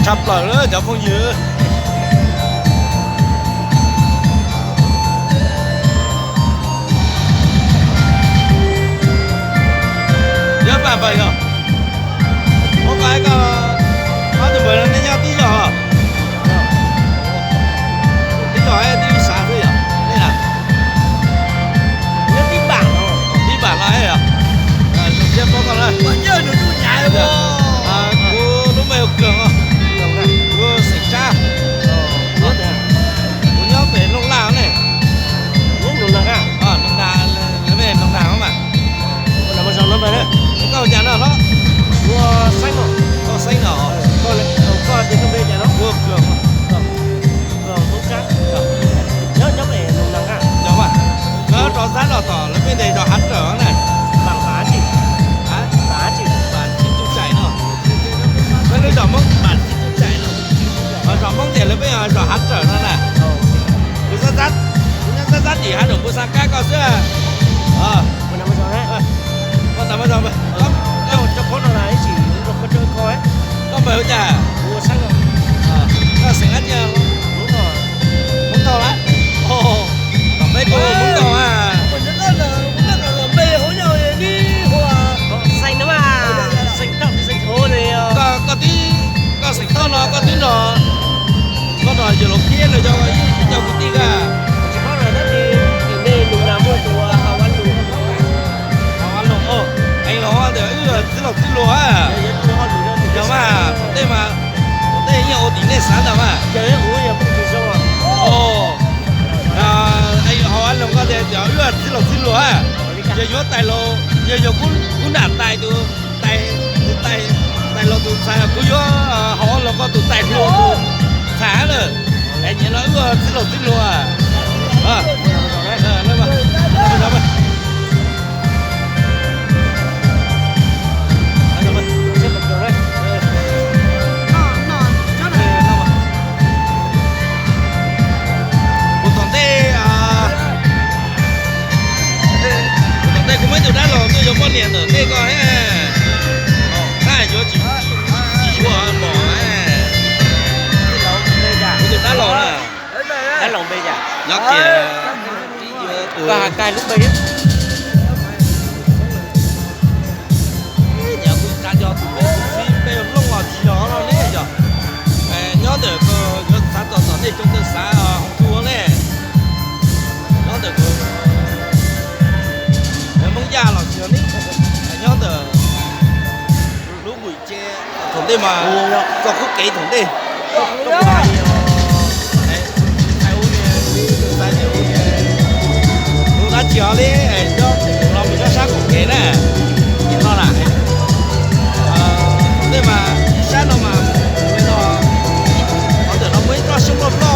Tshaj plaws lawm cov phooj ywg. Nyob pam npawg yog, ua koj, koj ob tug npawg no nej nyob tib zos? Tib zos, tib lub xav xwb yog? Nej na? Nyob tib npam no, tib npam no yog. Zoo siab paub koj na. Kuv lub npe hu Kawg, kuv xeem Tsab. Kuv nyob pem Looj Laj ne. Nyob Noog Nag, Noog Nag, lawv peb Noog Nag mas. Koj hu cas no hlob? Koj Xeeb no, koj tias koj npe cas no? Hu Kawg. Nyob, nyob pem Noog Nag, nyob rau sab no tom lawv peb ntawd zos Hav Rawm na. Pem Hav Rawm, Hav Rawm no. Peb lub zos Hmoob Pem Hav Rawm no. Zos Hmoob ces lawv peb zos Hav Rawm no na. Kuv nyob sab, kuv nyob sab sab tim Hav Rawm, kuv xa kab koj xwb. Koj npawg hu cas? Koj xeem dab tsi? Hmoob Thaub lawm. Tom peb kuj Hmoob Thaub a. Koj, koj xeem Thaub no koj twb nrog, koj nrog yawg Laus Khiab los yog ib co kwv tij koj? Hav Loos, Ees Laus tias wb txwv laus txwv luag a. Yog mas, thaum ntej mas, thaum ntej yeej ua tim nej xav ntag mas. Hav Loos koj tias wb txwv laus txwv luag a. Yog yuav tais laus, yog yog kuv nram tais tus tais, tus tais, tais laus tus ntxhais, kuv yuav Hav Loos koj tus tais hluas tus ntxhais lawm. Es nyiam no wb txwv laus txwv luag. Kuv tom ntej, kuv tom ntej kuv muaj ib tug dab laug tuaj yuav poj niam ntawm nej koj, qab yuav tsis, tsis yuav mos. Kuv tus dab laug na, nyob kiag, koj has kag lub npe. Nyab kuj xav nco tus peb tus txib peb looj los tsis yog no ne yog. Nyob ntawm ko yuav xav txog tom nej cov tawg xav hoo tu ne. Nyob ntawm ko Hmoob Yaj los tsis yog ne. Nyob ntawm lub npum tse thaum ntej mas txog qub kev thaum ntej. Tus dab tsi os li, nyob los mus nyob sab qaum kev na. No na, thaum ntej mas ib sab no mas, no, qhov ntawm no muaj ib tsob xyoob loj loj.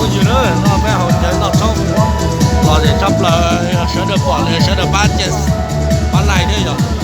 Ua yog na, no peb haus cawv noj tshoob los ces tshaj plaws, sawv daws pom li sawv daws pab ces pab like thiab yog.